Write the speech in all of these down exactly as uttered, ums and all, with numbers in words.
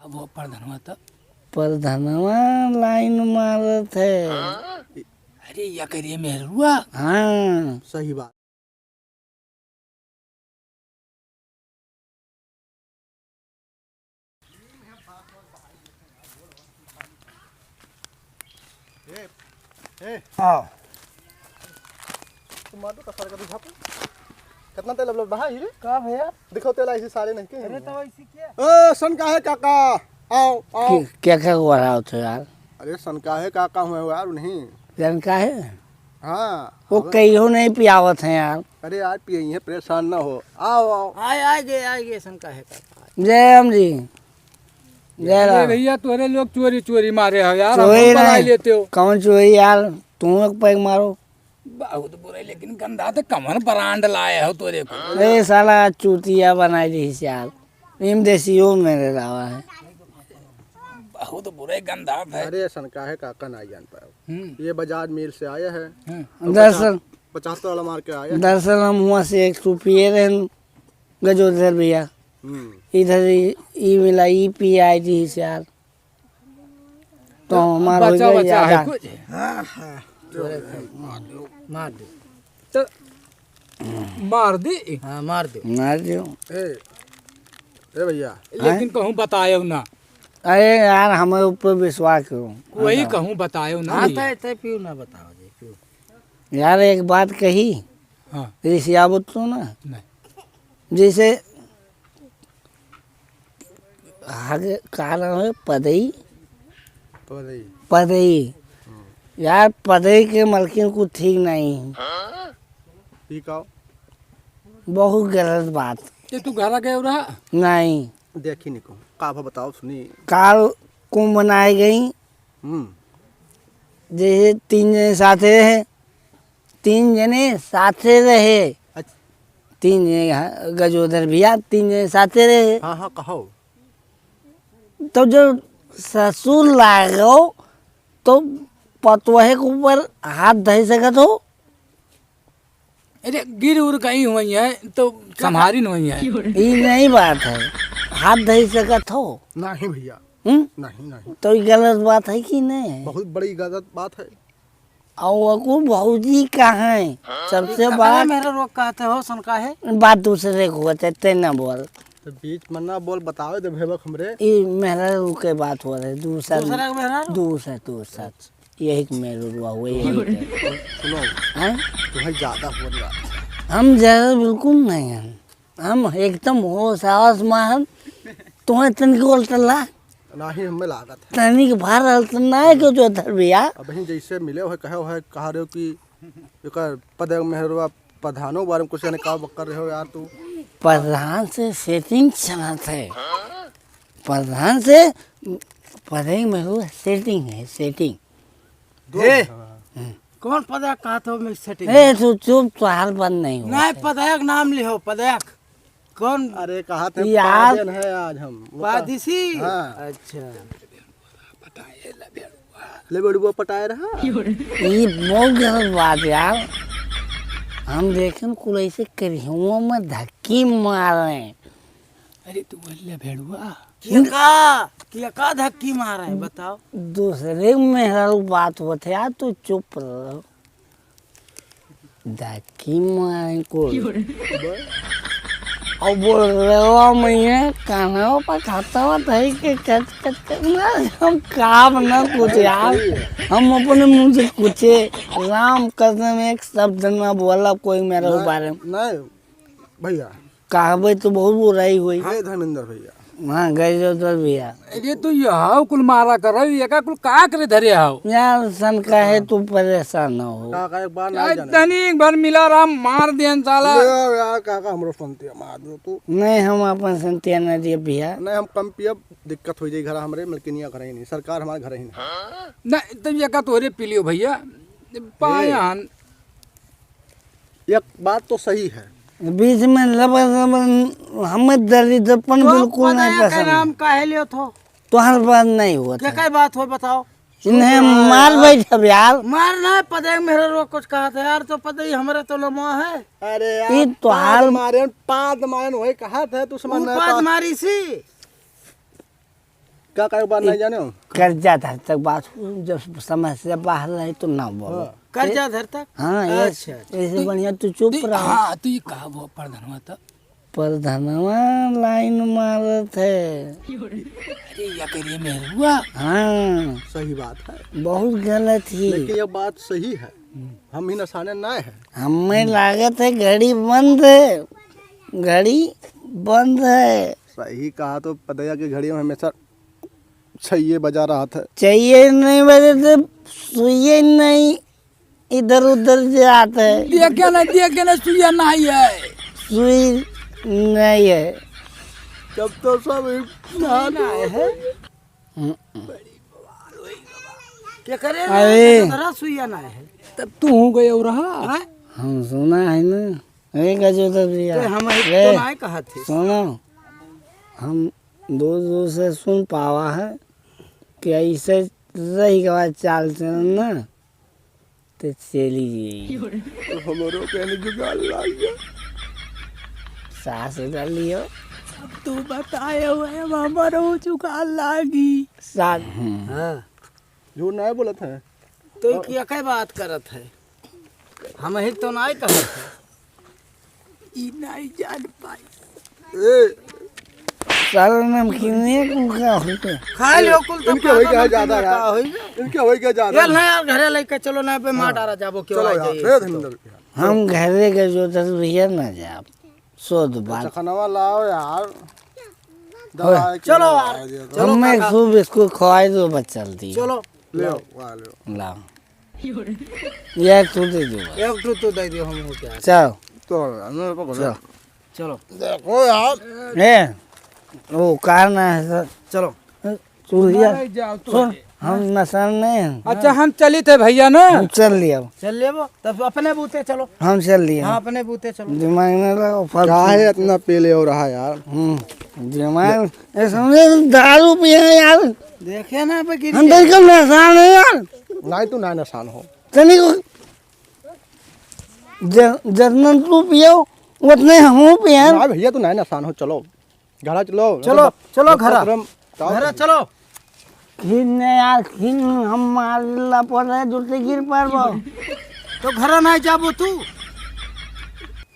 अब वो परधनवा तो परधनवा लाइन मारत है। अरे, या करिए मेहरुआ। हाँ। सही बात। ए, ए। हाँ। तू मार दो, कसर का दिखा तू। कितना तेल अब बहा ही रे? का भैया? दिखाओ तेल ऐसे सारे नहीं के। अरे तो ऐसे क्या? ए, सन का है काका? आओ, आओ। कि-, क्या, क्या हो रहा हो तो यार? अरे सन का है काका हुए यार उन्हीं। सन का है? हाँ। वो अब कहियो नहीं पियावत है यार। अरे यार पियई है, परेशान ना हो। आओ, आओ। आए, आए गए, आए गए सन का है काका। जय राम जी। जय अरे राम। भैया, तोरे लोग चोरी चोरी मारे हो यार, हम चोरी पलाई नहीं। लेते हो। कौन चोरी यार? तुम एक पैग मारो। बहुत बुरे, लेकिन गंदा तो कमन ब्रांड लाए हो तोरे को। ए साला चूतिया बनाई दी यार। इम देसियो मेरे लावा है। बहुत बुरे गंदा है। अरे सन का है काका, नहीं जान पाए। हम्म। ये बजाज मिल से आया है। हम्म। और दरअसल पचास, पचहत्तर वाला मार के आया है। दरअसल हम हुआँ से एक ठो पिए रहन गजोधर भैया। हम्म। इधर ई, ई मिला, ई पी आई थी यार। तो हमार हो बचा, गया बचा है याद। कुछ? हाँ, हाँ। मार दो। तो मार दी। हाँ, मार दो। मार दो। ए, ए भैया। लेकिन हैं? कहूँ बतायो ना। अरे यार, हमारे ऊपर विश्वास करो। कोई हाँ। कहूँ बतायो ना हाँ, भैया। तय, तय पियो ना, बताओ जी, पियो। यार, एक बात कही। हाँ। रिसियाबो तो ना। नहीं। जैसे हग-, का नाम है? पदई? पदई। पदई। हम्म। यार, पदई के मलकिन कुछ ठीक नहीं। ई का? बहुत गलत बात। ये तू घरा गए रहा? नहीं। देखी नहीं कहूँ। का भा बताओ सुनी। काल कुंभ बनाए गई। हम्म। जैसे तीन जने साथे रहे, तीन जने साथे रहे। अच्छा। तीन जने, हाँ, गजोधर भैया, तीन जने साथे रहे। हाँ, हाँ, कहो। तो जो ससुर लागो, तो पतोहे के ऊपर हाथ धइ सकत हो? अरे, गिर उर गई हुई है, तो संभारी नहीं है। ई नहीं बात है, हाथ धइ सकत हो? नहीं भैया। हम्म? नहीं, नहीं। तो ई गलत बात है कि नहीं? बहुत बड़ी गलत बात है। और वो को भौजी का है, सबसे पदई बड़ा मेहरारू कहत हो, सन का है? बात दूसरे को होते, ते ना बोल। तो बीच में ना बोल, बतावे दे भेबक हमरे। ई मेहरारू के बात हो रहे, दूसरा दूसरा के मेहरारू? दूसरा, दूसरा। यही के मेहरारू हुआ, यही के। सुनो, हैं? तुम्हें ज्यादा हो रहा। हम ज्यादा बिल्कुल नहीं हैं। हम एकदम होश आवास में हम। तुम्हें तनिक उल्टला। नाही, हमें लागत है। तनिक भार उल्टला है क्यों जो धर भैया? अबहीं जैसे मिले हो, कहे हो, कहा रहे हो कि एकर पद मेहरवा प्रधानों के बारे में कुछ जाने का बक कर रहे हो यार तू। प्रधान से setting चलत है। प्रधान से पदई में हुआ setting है, setting। दो हे, हाँ। कौन पदक कहत हो में setting? ए, तू चुप, तोहार बंद नहीं हुआ नहीं, है। पदक नाम लिहो, पदक। कौन? अरे, कहा थे यार। पादेन है आज हम। वो का-, पादिसी? हाँ। अच्छा। ले बेड़ुआ पटाए रहा। ई बहुत गलत बात यार। हम देखेन कुल ऐसे करिहुआ में धक्की मारे। अरे तू बोल ले भेड़ुआ। केका, केका धक्की मारे, बताओ? दूसरे मेहरारू बात होत है यार, तू चुप रहो। धक्की मारे को। और बोल रहे हो, मैं कानवा पर खाता हुआ था कि कट, कट, कट, ना, हम काम ना कुछ यार। हम अपने मुँह से कुछ, राम कसम, एक शब्द ना बोला कोई मेरे ना, बारे में। नहीं, भैया। कहबे तो बहुत बुराई होई। हे धर्मेंद्र भैया। हाँ, गजोधर भैया। अरे तो यह कुल मारा कर रहे, ये का कुल का करे धरे हो? यार, सन का है, तू परेशान ना हो। काका एक बार ना यार, जाने। तनी एक बार मिला रहा, मार दियन साला। ले यार, काका, हमरो संतिया मार दो तू। नहीं, हम अपन संतिया ना दिए भैया। नहीं, हम कम पियब, दिक्कत हो जाई घर हमरे, मलकिनिया घर ही नहीं, सरकार हमारे घर ही नहीं। नहीं, तब ये का तोहरे पी लियो भैया, पाए ए। हन। एक बात तो सही है। बीच में लबर लबर हमें दलिद्रपन तो बिल्कुल नहीं पदया का पसंद। नाम काहे लियो थो? तोहर बात नहीं होता। क्या बात हो बताओ? इन्हें मार बैठब यार। मार ना पदे मेरे रोक कुछ कहा था यार, तो पदे ही हमारे तो लमो है। अरे यार, ई तोहार पाद मारे, पाद मारे वही कहा था, तू समझ ऊ ना पाद पा- मारी सी। का का बात नहीं जाने हो? कर्जा धर तक बात, जब समस्या बाहर रही तो ना बोलो। हाँ। कर्जा धर तक? हाँ, ये अच्छा, अच्छा। ऐसे बढ़िया तू चुप तू, रहो। हाँ, तू ये कहा वो प्रधानवा तो? प्रधानवा लाइन मारत है। अरे, या करिए मेहरुआ। हाँ। सही बात है। बहुत गलत ही। लेकिन ये बात सही है। हम ही नसाने ना है। हमें लागत है घड़ी बंद है, घड़ी बंद है। सही कहा तो पतैया की घड़ी में हमेशा छइये बजा रहा था। छइये नहीं बजे तो सुइये नहीं इधर उधर जात है। देखे ना, देखे ना, सुइया नहीं है। सुई नहीं है। तब तो सब इंसान नहीं है। हम्म। क्या करे? अरे। तोरा सुइया ना है। तब तू हो गए और रहा। हाँ? हम सुना है ना। ए गजोधर भैया। तो हम ही ए, तो ना कहा थे। सुनो, हम दूर दूर से सुन पावा है कि ऐसे रही के बाद चाल चलन ना, तो चली जाई। तो हमरो कहने जुगाड़ लाग गया। सास डाल लियो। अब तू बताए हुए, अब हमरो जुगाड़ लागी। सास। हम्म। हाँ। झूठ नहीं बोलत है। तो ये क्या, क्या बात करत है? हम ही तो नहीं कहत है। ई नहीं जान पाई। ए। सारा नमकीन नहीं, कुल का होता है? खा लियो कुल तो इनके होई का ज्यादा का यार? होई? इनके होई का ज्यादा? यार, ना यार, घरे लेके चलो ना, बे मार डारा जाबो, क्यों चलो आ यार, जाइए ए तो? धर्मेंद्र। हम घरे के जो दस भैया ना जाब। शुद्ध बात। चखनवा लाओ यार। दवाई के चलो यार, दवाई दे दो। चलो हमें काका। सूप इसको खवाई दो, बस चलती है। चलो। ले आओ, आ, ले आओ। लाओ। ये एक ठो दे दो बस। एक ठो तो दे दियो हम हो क्या। चलो। तो यार, मेरे को चलो। चलो। देखो यार। ए, वो कार ना है सर। चलो। तू भैया, नहीं जाओ, तू सुन, नहीं। हम नशा में नहीं हैं। अच्छा, हम चली थे भैया ना। हम चल लिया। चल लेबो, तब अपने बूते चलो। हम चल लिया। हाँ, अपने बूते चलो। दिमाग में लगाओ, फालतू। काहे इतना पीले हो रहा यार? हम्म, दिमाग, ए, समझे, दारू पिए हैं यार। देखे ना, पे गिर हम गए। बिल्कुल नशा नहीं यार। नहीं, तू ना नशान हो। तनी को ज-, जतना तू पियो, उतने हमहू पियन। ना भैया, तू ना नशान हो, चलो। घरा चलो, चलो, मतलब, चलो मतलब घरा। तुरंत, घरा चलो। खीन ने यार, खीन हम मार ला पड़ रहे, दूर से गिर पड़बो। तो घरा नहीं जाबो तू?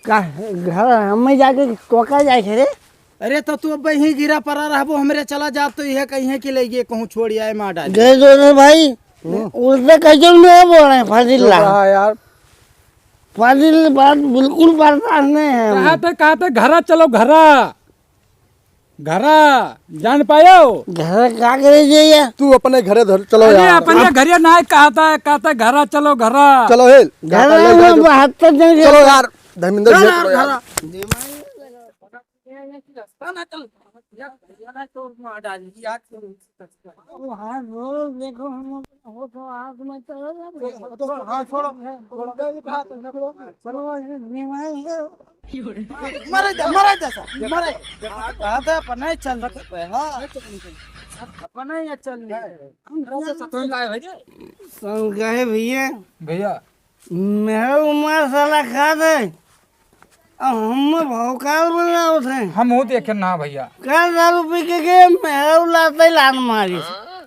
का घर हमें जाके टोका जाए थे रे? अरे तो तू अब यहीं गिरा पड़ा रहबो, हमरे चला जाब तो यह कहीं कि ले गए कहूँ छोड़ आए मार डाल। गए जो रे भाई, हम्म। उल्टे कैसे नहीं बोल रहे हैं, फाजिल चुप ला। रहा यार। फाजिल बात बिल्कुल बर्दाश्त नहीं है। कहा थे, कहा थे घरा चलो घरा। घरा, जान पायो? घर का करे जाइए? तू अपने घरे धर, चलो अरे, यार। अपने घरे ना कहता है, कहता है, "घरा चलो, घरा।" चलो हे, घर घरा में ले जाओ। बहत्तर जन के चलो यार, धर्मेंद्र चलो भैया, यार, चलो यार। घरा। रास्ता ना चल, यार, यार, तो मार डाली, यार। हाँ, रोज देखो हम वो तो आग में चला जाता है। हाँ, छोड़ो, छोड़ो। चलो, ये नहीं मानेंगे। मरे दे, मरे दे सर, मरे। दादा, अपन नहीं चल सकते, हाँ। अपन नहीं चल रहे। हम लोग से सत्तर लाए भाई। संग है भैया। भैया। मेरा उमर साला खा दे। अब हम भौकाल बनावत हैं। हम हो देखे ना भैया। का दारू पी के के मेहरारू लाते लात मारिस।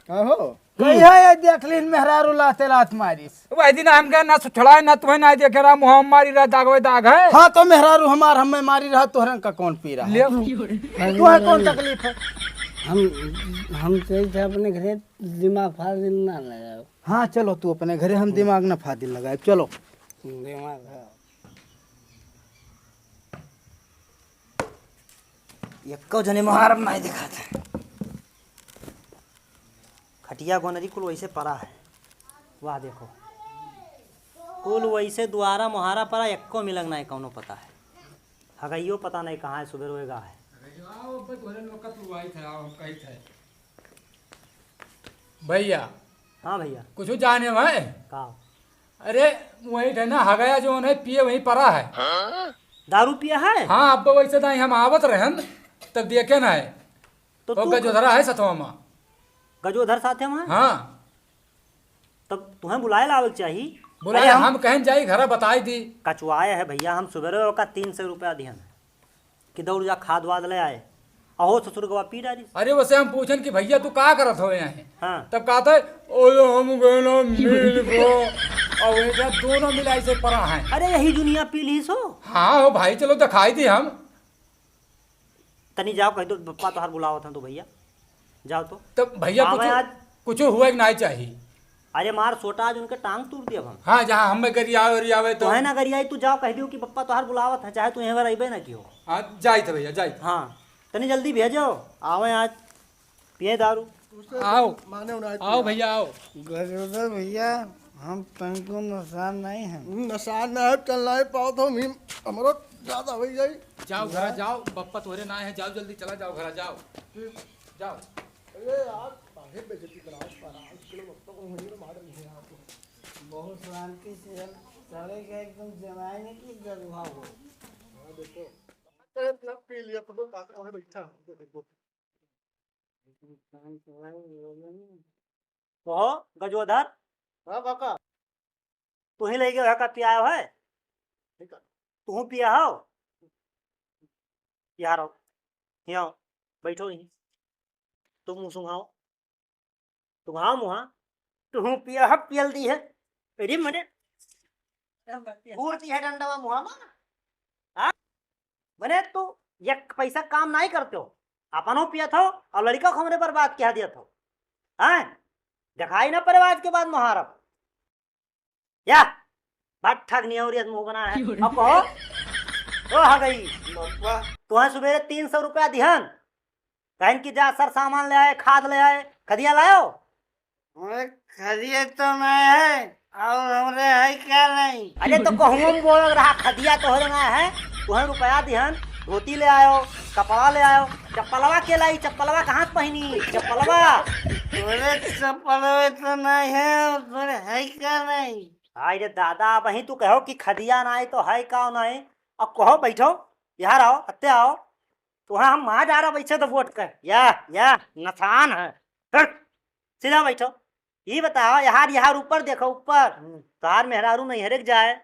का हो? कहिया ये देख लीन मेहरारू लाते लात मारिस। वही दिन हम कहे ना सुछड़ाए ना तुम्हें ना देखे रहा, मुँह मारी रहा, दागवे दाग है। हाँ, तो मेहरारू हमार हमें मारी रहा, तोहरन का कौन पी रहा है? ले। तुम्हें कौन तकलीफ है? हम, हम चाहिए थे अपने घरे दिमाग फाजिल ना लगाओ। हाँ, चलो तू अपने घरे, हम दिमाग ना फाजिल लगाए, चलो। दिमाग है। एक्को जने मोहारम नाहीं दिखात है। खटिया गोनरी कुल वैसे पड़ा है। वाह देखो, कुल वैसे दुआरा मोहारा पड़ा, एक्को मिलंग नाहीं कौनो पता है। हगइयो पता नहीं कहाँ है, सुबेर होएगा है। आओ, बस तोहरे लोग का तुरवाई था, आओ, हम कही थे। भैया। हाँ भैया। कुछ जाने में? का? अरे, वही है ना, हगया जो है, पिए वहीं पड़ा है। दारू पिया है? हाँ, अब वैसे दाई हम आवत रहन, तब देखे ना है। तो वो तू गजोधरा है सथवा में। गजोधर साथे में? हाँ। तब तुम्हें बुलाए लावे के चाही। बुलाए, अरे हम हम कहन जाई, घरा बताई दी। कचुआए है भैया, हम सुबेरे ओका तीन सौ रुपया दिहन। कि दौड़ जा खाद वाद ले आए। अहो ससुर गवा पी डारी। अरे वसे हम पूछन कि भइया तू का करत हो यहाँ? हाँ। तब कहत है, "ओए हम गए ना मिल गो।" और वही जहाँ दोनों मिला ऐसे पड़ा है। अरे यही दुनिया पी ली सो। हाँ हो भाई, चलो दिखाई दी हम। तनी जाओ कह दो, पप्पा तोहार बुलावत हैं तो भइया। जाओ तो। तब भइया आवे कुछ, आज। कुछ हुए के नाई चाहिए। अरे मार सोटा, आज उनके टांग तूर दिया हम। हाँ, जहाँ हम गरियावे, गरियावे तो। तो है ना गरियाई, तू जाओ कह दियो कि पप्पा तोहार बुलावत हैं, चाहे तू यहाँ पर अइबे ना कियो। हाँ, जाइत है भइया, जाइत। हाँ, तनी जल्दी भेजो, आवे आज, पिए दारू। आओ, माने उन्हें आओ पिया। भइया, आओ। गजोदर भइया, हम तनको नशा नहीं हैं। नशा ना है, चल नहीं पाओ तो हम, हमरो ज्यादा हो जाई। जाओ घर जाओ, बप्पा तोहरे ना है, जाओ जल्दी चला जाओ घर जाओ। जाओ। अरे यार, काहे बेइज्जती कराओ, आज के लोग तो वहीं पे मार रही है आपको। बहुत शांति से हम सड़े के एकदम जमाने की जगह हो। हाँ, देखो। अरे, इतना पी लिया, तुम लोग काका वहीं बैठा है, देखो। कहो, गजोधर। हाँ, काका। तू ही लइ गयो है का पियायो है? ठीक है। तू पिया हो? यार, आओ। यहाँ आओ। बैठो यहीं। तुम मुँह सुंघाओ। सुंघाओ मुँहा। तू पिया है, पियल दी है। अरे मने। घूर दी है डंडवा मुँहा मा। हाँ? मने तू एक पैसा काम नाहीं करते हो। अपनो पियत हो और लड़का को हमरे बर्बाद किया दियत हो। हैं? दिखाई ना पड़े आज के बाद मुहारब। या, भट्ठक नियौरियत मुँह बना है। अब कहो, ओ हगई, बप्पा। तुहें सुबेरे तीन सौ रुपया दिहन, कहन कि जा सर सामान ले आए, खाद ले आए, खदिया लायो? अरे, खदिया तो नहीं है, और हमरे है क्या नहीं? अरे, तो कहूँ हम बोल रहा, खदिया तोहरे ना है, तुहें रुपया दिहन, धोती ले आयो, कपड़ा ले आयो, चप्पलवा के लाई, चप्पलवा कहाँ से पहनी, चप्पलवा? अरे, चप्पलवा तो नहीं है, और तोरे है क्या नहीं? हाय रे दादा, अबहीं तू कहो कि खदिया नाई तो है का नाई। अब कहो बैठो, यहाँ आओ, अत्ते आओ। तो हाँ, हम वहाँ जा रहा बैठे तो वोट कर। या, या, नसान है। हट, सीधा बैठो। ये बताओ, यार, यार ऊपर देखो, ऊपर। हम्म। तोहार मेहरारू नैहरे के जाए,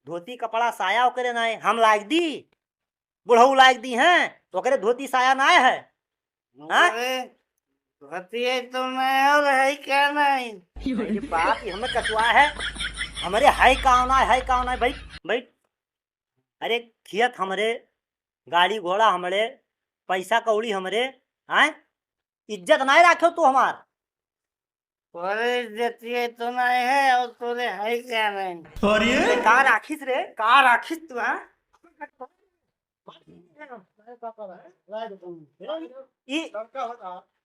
धोती कपड़ा साया ओकरे नाई, हम लाग दी? बुढ़ऊ लाग दी हैं, तो ओकरे धोती साया नाई है? हाँ? अरे, धोती है तो नहीं और है क्या नहीं? अरे बाप, ये हमें कचुआ है। हमरे है का नाई, है का नाई, बैठ, बैठ। अरे खेत हमरे, गाड़ी घोड़ा हमरे, पैसा कौड़ी हमरे, हैं? इज्जत नाई राख्यो तू हमार। तोरे इज्जतिये तो नाई है और तोरे है क्या नहीं? अरे? का राखिस रे? का राखिस तू, हाँ? ई,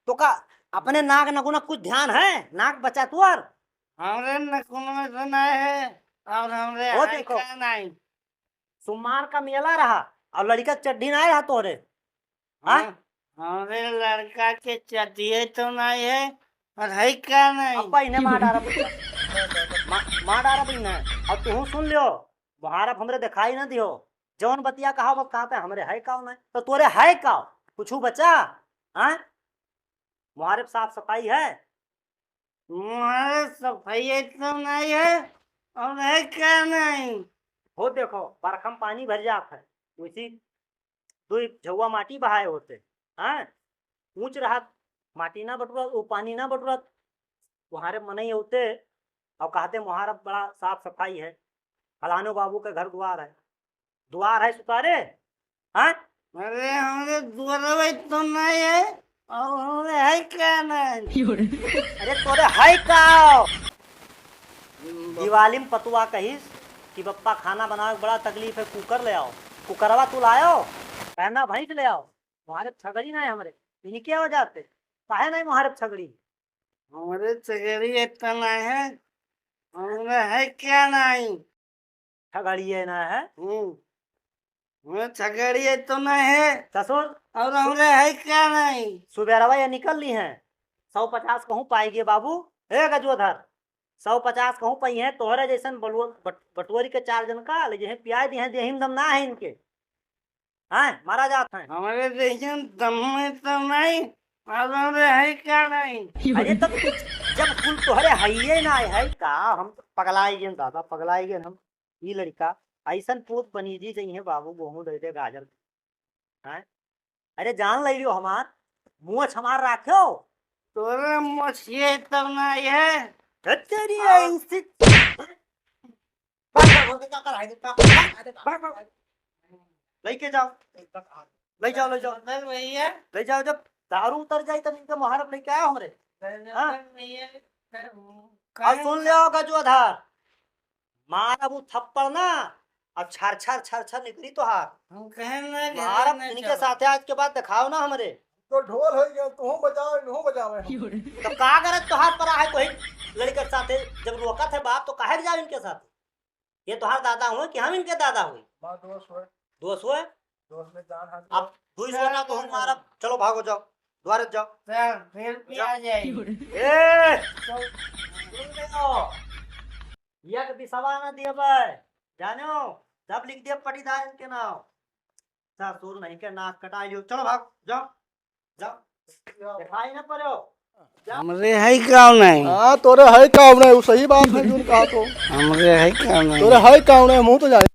तो का अपने नाक नकुना कुछ ध्यान है? नाक बचा तू और? हमरे नकुन में तो नाई है और हमरे वो है देखो। क्या नहीं? सोमवार का मेला रहा और लड़का के चड्ढी नाई रहा तोरे। हाँ? हाँ, हमरे लड़का के चड्ढिये तो नाई है और है क्या नहीं? अब इन्हें मार डारा बुढ़िया। मा-, मार डारा बुढ़िया। अब तू सुन लियो, मुहारब हमरे दिखाई ना दियो। जौन बतिया कहा वो कहते हमरे है का नहीं, तो तोरे है का? कुछ बचा? हाँ? मुहारब साफ सफाई है? मुहारब सफाई तो नहीं है और है क्या नहीं? हो देखो, बरखा में पानी भर जात है, वैसी दुई झौवा माटी बहाए होते, हाँ? ऊँच रहत, माटी ना बटुरत, वो पानी ना बटुरत। मुहारब मनई होते और कहते मुहारब बड़ा साफ सफाई है, फलानो बाबू के घर द्वार है, द्वार है सुतारे, हाँ? अरे हमरे द्वारवे तो नहीं है और हमरे है क्या नहीं? अरे तोरे है का? दिवाली में पतुआ कहिस कि बप्पा खाना बनावे के बड़ा तकलीफ है, कुकर ले आओ। कुकरवा तू लायो? पहना भैंस ले आओ। मुहारब छगड़ी ना है हमरे। इनके वजह से। काहे नहीं मुहारब छगड़ी? हमरे छगड़ी इतना नहीं है। हमरे है क्या नहीं? छगड़िए ना है। हम्म। हमरे छगड़िए तो नहीं है। ससुर। और हमरे है क्या नहीं? सुबेरवा ये निकल ली हैं। सौ पचास कहूँ पाई गए बाबू। हे गजोधर। सौ पचास कहूँ पइहें, तोहरे जइसन बलुअ-, बट-, बटुअरी के चार जन का, ले जइहें पियाए दिहें, देही में दम ना है इनके। हैं, मारा जात हैं। हमरे जइसन दम में तो नहीं, और हमरे है क्या नहीं? अरे तब कुछ, जब कुल तोहरे हइये ना है, का हम पगलाई गए दादा, पगलाई गए हम। ई लड़का अइसन पूत बनी जी जइहें बाबू, गोहूँ दे दे गाजर। हैं? अरे जान ले लियो हमार, मोछ हमार राख्यो। तोरे मोछिए तब ना ये। धत तेरी हाँ। ऐसी। भाग, भाग, भाग, भाग, भाग, भाग, भाग। भाग, भाग। लेके जाओ। ले जाओ, ले जाओ। नहीं भैया। ले जाओ, जब दारू उतर जाई तब इनके मुहारब लेके आयो हमरे। नहीं, हाँ? नहीं भैया। और सुन लियो गजोधर, मारब उ थप्पड़ ना, अब छर छर छर छर निकली तोहार। हम कहे ना कि मारब नहीं इनके चलो। साथे आज के बाद देखाओ ना हमरे। तो ढोल हो गया, तू बजाओ, इनहू बजावे हम। तो का गरज तोहार परा है कोई लड़के के साथे? जब रोकत है बाप तो काहे के जाओ इनके साथे? ये तोहार दादा हुए कि हम इनके दादा हुए? माँ दोस्त हुए। दोस्त हुए? दोस्त में जान हाथ अब दुई सोटा तो हम मारब। चलो भागो जाओ, द्वारे जाओ। सर, फिर भी जाओ। आ जाएगी। ए! सुन ले हो। एक बिसवा ना दियबे, जानो, सब लिख दिए पटीदार इनके नाम। ससुर नहीं के नाक कटाई लियो। चलो भाग, जाओ, जाओ। दिखाई ना पड़ो। हमरे है काम नहीं। हाँ, तोरे है काम नहीं, वो सही बात है, जोन कहा तो। हमरे है काम नहीं। तोरे है काम नहीं, मुँह तो जाए।